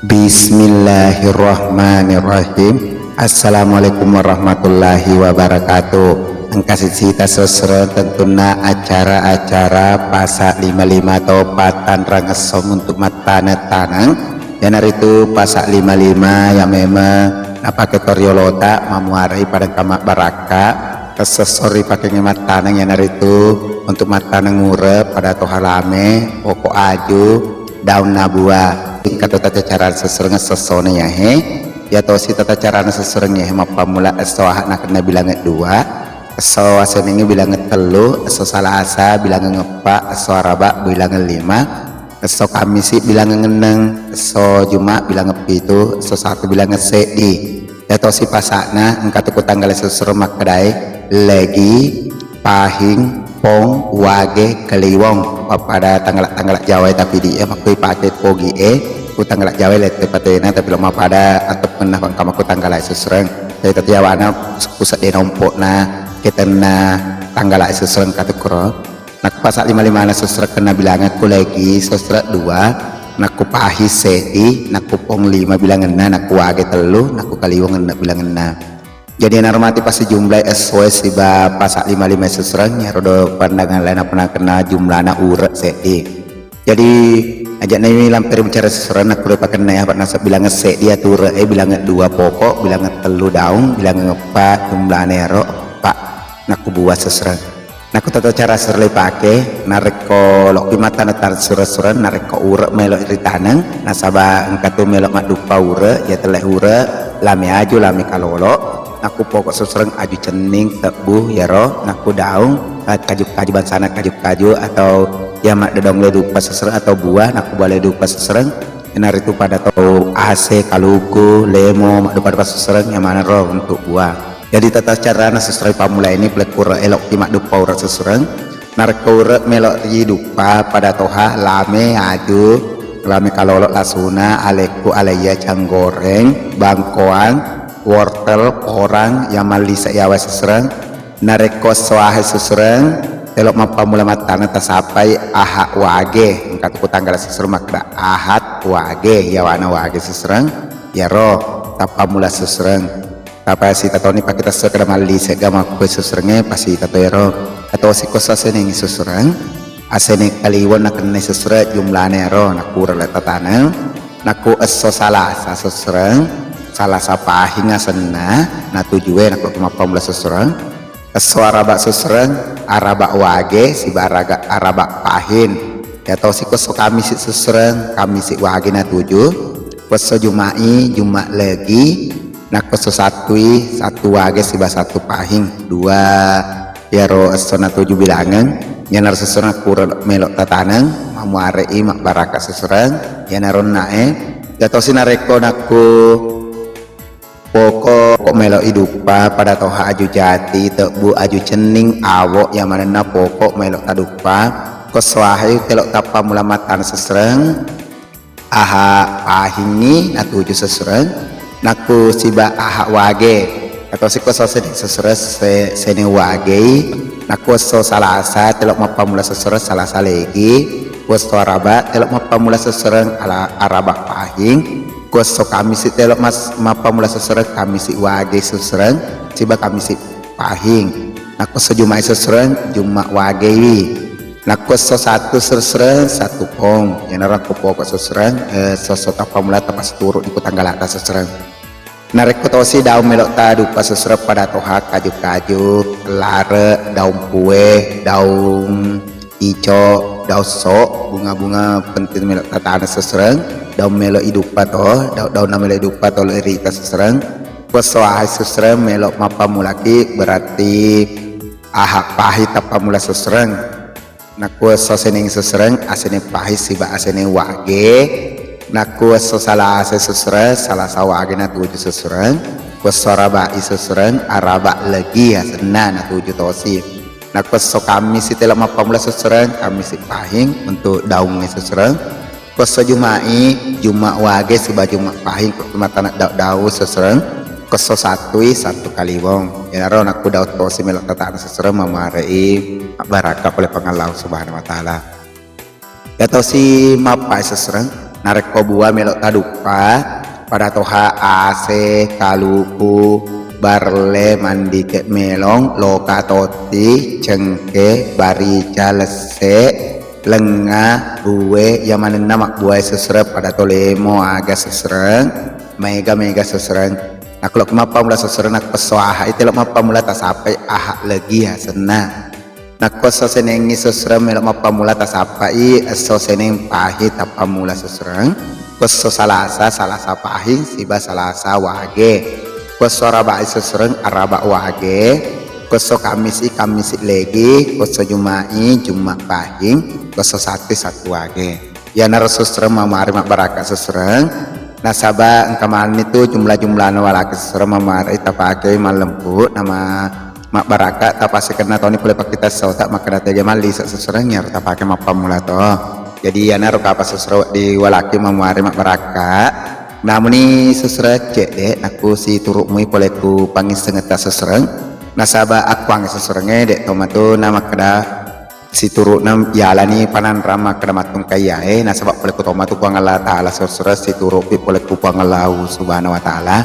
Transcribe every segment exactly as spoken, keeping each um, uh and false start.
Bismillahirrahmanirrahim. Assalamualaikum warahmatullahi wabarakatuh. Engka sisita sesre tentunna acara-acara pasa lima-lima atau pattanrang esso untuk mattaneng-taneng. Iyanaritu pasa lima-lima yang memang napake toriolota mamuarai pada kama barakka. Esso-esso ripakengnge mattaneng iyanaritu untuk mattaneng ure pada toha lame, pokok aju, daun nabua. Engka to tata carana sessereng esso-essona iyahe. Iyatosi tata carana sessereng iyahe mappammula esso Ahad nakenna bilangnge dua, esso Asenengnge bilangnge tellu, esso Salasa bilangnge eppa, esso Araba bilangnge lima, esso Kammisi bilangnge enneng, esso Juma bilangnge pitu, esso Sabtu bilangnge seddi. Iyatosi pasa'na engka tu ku tanggala sessereng makkedae Legi, Pahing, Pong, Wage, Kliwong. Pappada tanggala-tanggala Jawae, tapi di e makko ipake pogi e ku tanggala Jawae lette patena, tapi lo mapada ateppenna pangkama ku tanggala sessereng. Jadi tati yawana ku seddena ompo'na ketenna tanggala sessereng engka tu kuro. Nakku pasa lima-limana sessereng kenna bilangnge ku Legi sessereng dua, nakku Pahing seddi, nakku Pong lima bilangenna, nakku Wage tellu, nakku Kliwong enneng bilangenna. Jadi enaro matu pasijumlai essoe siba pasa lima-lima sessereng, iyaro do pandangan lain apa nakenna jumlana ure seddi. Jadi aja'na mi lamperi bicara sessereng, nakku ripakenna ya, apa naseng bilangnge seddi atu ure e, bilangnge dua pokok, bilangnge tellu daung, bilangnge eppa jumlana ero eppa, nakku bua sessereng. Nakko tata cara sessereng ipake, narekko lokki mattaneng-taneng sessereng, narekko ure melo ritaneng, nasaba engka tu melo madduppa ure, iya telle ure, lame aju, lame kalolo, nakko pokok sessereng aju cenning, tebbu, iyaro, nakko daung, eh, kaju-kaju bangsana kaju-kaju atau iya maddodong le duppa sessereng atau buah, nakko buah le duppa sessereng, iyanaritu pada tau ase, kaluku, lemo, madduppa-duppa sessereng, iya maneng ro untuk buah. Jadi tata carana sessereng pammulaini pole ku ure elokki madduppa ure sessereng. Narekko ure melo riduppa pada toha lame aju, lame kalolo lasuna, alekku, alaiya, canggoreng, bangkoang, wortel, porang, iya mallise yawa sessereng. Narekko esso Ahad sessereng, telo mappammula mattaneng tasapai Ahad Wage. Engka tu ku tanggala sessereng makkeda Ahad Wage, yawana Wage sessereng, iyaro tappammula sessereng. Tappa sita toni pake tessere kada mallise ga makkue sesserengnge, pasita to ero. Atau sikko sessenengngi sessereng, Aseneng Kliwong nakennai sessereng jumlana ero, nakku ure le tataneng, nakku esso Salasa sessereng, Salasa Pahing asenna, natujue nakko mappammula sessereng. Esso Araba sessereng, Araba Wage, siba Araga-, Araba Pahing. Iyatosi ko esso Kammisi sessereng, Kammisi Wage natuju. Ko esso Juma'i, Juma Legi. Nakko esso Sattui, Sattu Wage siba Sattu Pahing. Dua iyaro esso natuju bilangeng. Iyanaro sessereng ku ure melo tataneng, mamuare'i mabbaraka sessereng. Iyanaro onna'e. Iyatosi narekko nakku poko, poko melo iduppa pada toha aju jati, tebbu, aju cenning, awo, iya manenna poko melo taduppa. Ko esso Ahai telo tappammula mattaneng sessereng, Ahad Pahingngi natuju sessereng, nakku siba Ahad Wage. Atau sikko esso Seneng sessereng, se-, Seneng Wagei. Nakku esso Salasa telo mappammula sessereng, Salasa Legi. Ko esso Araba telo mappammula sessereng, ala-, Araba Pahing. Ko esso Kammisi telo mas-, mappammula sessereng, Kammisi Wage sessereng, siba Kammisi Pahing. Nakko esso Juma'i sessereng, Juma Wagei. Nakko esso Sattu sessereng, Sattu Pong. Iyanaro ko poko sessereng, eh, esso-esso tappammula tapasituru di ku tanggalata sessereng. Narekko tosi daung melo taduppa sessereng pada toha kaju-kaju, lare, daung pue, daung ico, daung so, bunga-bunga penting melo tataneng sessereng, daung melo iduppa to, daung-daunna melo iduppa to lo irita sessereng. Ko esso Ahai sessereng melo mappammulaki berarti Ahad Pahi tappammula sessereng. Nakku esso Seneng sessereng, Aseneng Pahi siba Aseneng Wage. Nakku esso Salasa sessereng, Salasa Wage natuju sessereng. Ko esso Araba'i sessereng, Araba Legi asenna natuju tosi. Nakku esso Kammisi telo mappammula sessereng, Kammisi Pahing untuk daungnge sessereng. Ko esso Juma'i, Juma Wage siba Juma Pahing ko mattaneng dau-dau sessereng. Ko esso Sattui, Sattu Kaliwong. Iyanaro nakku daung tosi melo tataneng sessereng, mamuare'i mabbaraka pole Puang Allah Subhanahu wa Ta'ala. Iyatosi mappae sessereng, Narekko bua melo taduppa, pada toha ase, kaluku, barle, mandike melong, loka totti, cengke, barica, lesse, lenga, rue, iya manenna mabbuae sesereng, pada to lemo, aga sesereng, maega-maega sesereng. Nakko lokko mappamula sesereng, nakko esso aha i telo mappamula, tasapai aha legi asenna. Nakko esso senengngi sesereng melo mappamula, tasapai esso seneng pahi tappamula sesereng. Ko esso salasa, salasa pahing siba salasa wage. Ko esso arabai sesereng, araba wage. Ko esso kammisi, kammisi legi. Ko esso jumai, juma pahing. Ko esso satti, satti wage. Iyanaro sesereng mamari mabbaraka sesereng. Nasaba engka manni tu jumlah-jumlahna walaki sesereng mamari tapake mallempu nama mabbaraka, tapasikenna toni pole pakkita sota makkeda tega mallise sesereng, iyaro tapake mappammula to. Jadi iyanaro kapa sesereng di walaki mamari mabbaraka. Namuni sesereng cedde nakku situru mui pole ku pangissengetta sesereng. Nasaba akkuangnge seserengnge de tomatu na makkeda situru'na yalani pananrang makkeda mattungkaiyae, nasaba pole ku tomatu Puang Allah Ta'ala sesereng, situru'pi pole ku Puang Allah Subhanahu wa Ta'ala.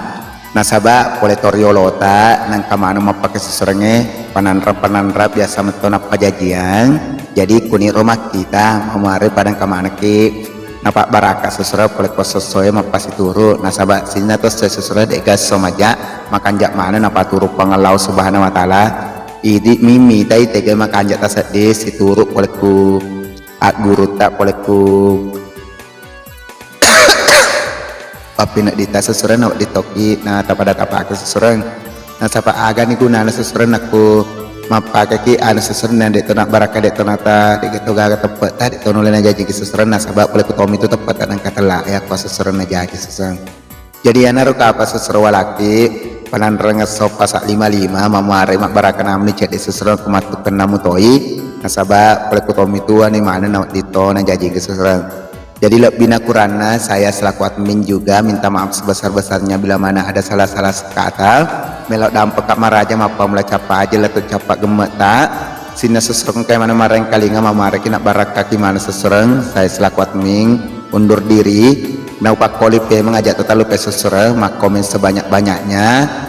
Nasaba pole to riolota nengka maneng mappake seserengnge, pananrang-pananrang biasa metto nappajajiang. Jadi kuniro makkita mamare pada engka manekki napabbaraka sesereng pole ko esso-essoe mappasituru, nasaba sininna to esso-esso sesereng de'ga esso maja, makanja maneng napaturu Puang Allah Subhanahu wa Ta'ala. Idi mimmitai tega makanja tasedding situru pole ku aggurutta pole ku pappineddita sesereng, nawedding tokki na tapada tapake sesereng. Nasaba agani gunana sesereng nakku mappakeki anu sesereng na de to nabbarakka, de to nata, de to gaga teppetta, de to nulle najajiki sesereng, nasaba pole ku tommi tu teppetta nengka tella e akko sesereng najaji sesereng. Jadi iyanaro kapa sesereng walaki, pananreng esso pasa lima lima, mamare mabbaraka namuni cedde sesereng ku mattukkenna mutoi, nasaba pole ku tommi tuani maneng nawedding to najajiki sesereng. Jadi lebbi na kuranna saya selaku admin juga minta maaf sebesar-besarnya bila mana ada salah-salah kata. Melo dampeka maraja mappammula cappa aja lettu cappa gemmetta. Sininna sesereng engkai maneng maraengkalinga, mamareki nabbarakkaki maneng sesereng. Saya selaku admin undur diri. Naupakkoli pemeng aja totalu pe sesereng, makkomen sebanyak-banyaknya.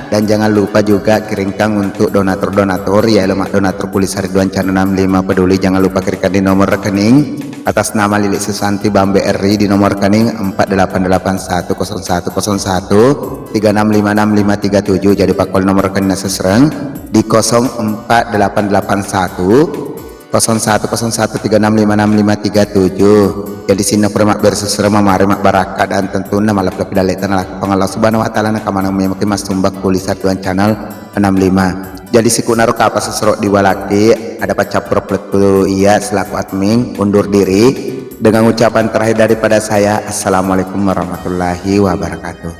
Dan jangan lupa juga kirimkan untuk donatur-donatur, ya, lemak donatur Kulisari Duan Channel enam lima peduli, jangan lupa kirimkan di nomor rekening atas nama Lili Susanti Bambe R I di nomor rekening empat delapan delapan satu kosong satu kosong satu tiga enam lima enam lima tiga tujuh. Jadi pakkoli nomor rekening sesereng di kosong empat delapan delapan satu kosong satu kosong satu tiga enam lima enam lima tiga tujuh. Jadi sininna pura mabbere sesereng mamare mabbarakka dan tentunna malleppi-leppi dalleta nalakko Puang Allah Subhanahu wa Ta'ala, nakamaneng memeki massumba Kulisari Duan Channel enam lima. Jadi sikunaro kapa sesereng di walaki ada paccappura pole ku iya selaku admin undur diri dengan ucapan terakhir daripada saya, assalamualaikum warahmatullahi wabarakatuh.